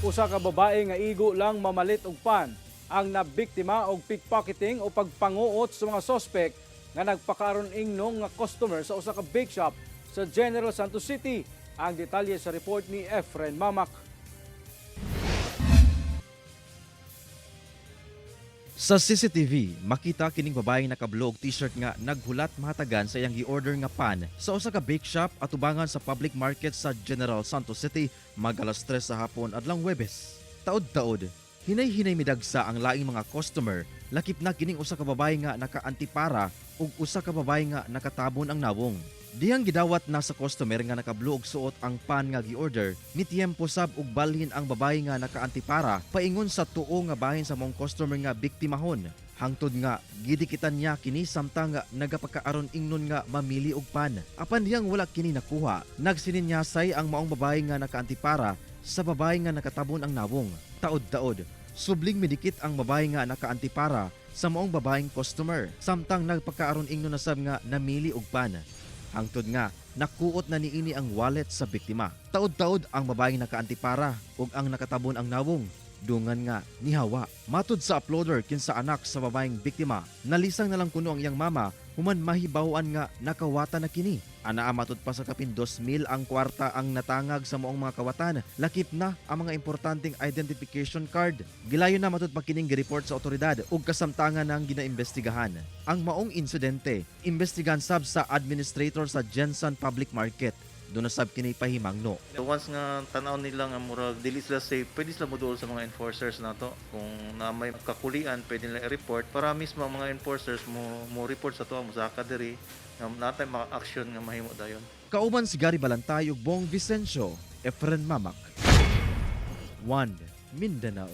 Usa ka babae nga igo lang mamalit og pan ang nabiktima og pickpocketing o pagpanguot sa mga sospek nga nagpakaaron ingnong nga customer sa usa ka bake shop sa General Santos City. Ang detalye sa report ni Efren Mamak. Sa CCTV, makita kining babaeng naka-blue og t-shirt nga naghulat mahatagan sa iyang gi-order nga pan sa usa ka bake shop atubangan sa public market sa General Santos City mag alas 3 sa hapon adlong Huwebes. Taod-taod, hinay-hinay midagsa ang laing mga customer, lakip na kining usa ka babae nga naka-antipara ug usa ka babae nga nakatabon ang nawong. Dihang gidawat na sa customer nga naka-blue og suot ang pan nga gi-order, ni tiyempo sab og balhin ang babae nga nakaantipara paingon sa tuo nga bahin sa maong customer nga biktimahon. Hangtod nga gidikitan niya kini samtang nga nagapakaaron ingnon nga mamili og pan. Apan dihang wala kini nakuha, nagsininyasay ang maong babae nga nakaantipara sa babae nga nakatabon ang nawong. Taod-taod, subling midikit ang babae nga nakaantipara sa maong babaeng customer samtang nagpakaaron ingnon na sab nga namili og pan. Hangtod nga, nakuot na niini ang wallet sa biktima. Taod-taod ang babaeng nakaantipara ug ang nakatabon ang nawong. Dungan nga nihawa. Matud sa uploader kinsa anak sa babaeng biktima, nalisang na lang kuno ang iyang mama human mahibaw-an nga nakawata na kini. Anaa matud pa sa kapin 2,000 ang kwarta ang natangag sa maong mga kawatan, lakip na ang mga importanteng identification card. Gilayon na matud pa kining gireport sa otoridad ug kasamtangan ng ginaimbestigahan. Ang maong insidente, imbestigahan sab sa administrator sa Gensan Public Market. Doon na sab kini pahimangno. So once nga tanaw nila nga murag dili sila safe, pwede sila moduol sa mga enforcers nato. Kung na may kakulian, pwede nila i-report para mismo ang mga enforcers mo mo report sa ato, mo saka diri nga natay maka action nga mahimo dayon. Kauban si Gary Balantay ug Bong Vicencio, Efren Mamak. 1 Mindanao.